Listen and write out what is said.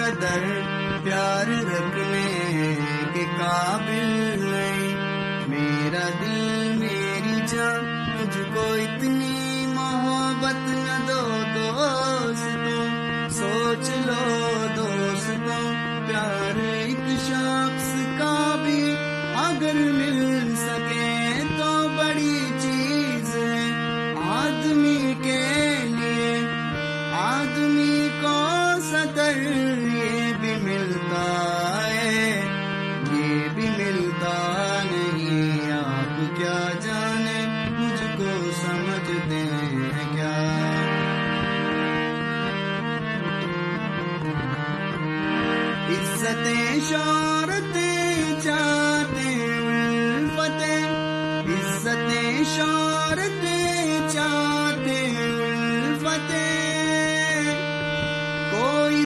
قدر پیار رکھنے کے قابل نہیں۔ میرا دل، میری جان، تجھ کو اتنی محبت نہ دو دوستوں۔ سوچ لو دوستوں، پیار ایک شخص کا بھی اگر مل سکے تو بڑی چیز ہے آدمی کے لیے۔ آدمی کو ستر یہ بھی ملتا ہے، یہ بھی ملتا نہیں۔ آپ کیا جانے، مجھ کو سمجھتے ہیں کیا؟ عزتیں شہرتیں چاہتے، الفتیں عزتیں شہرتیں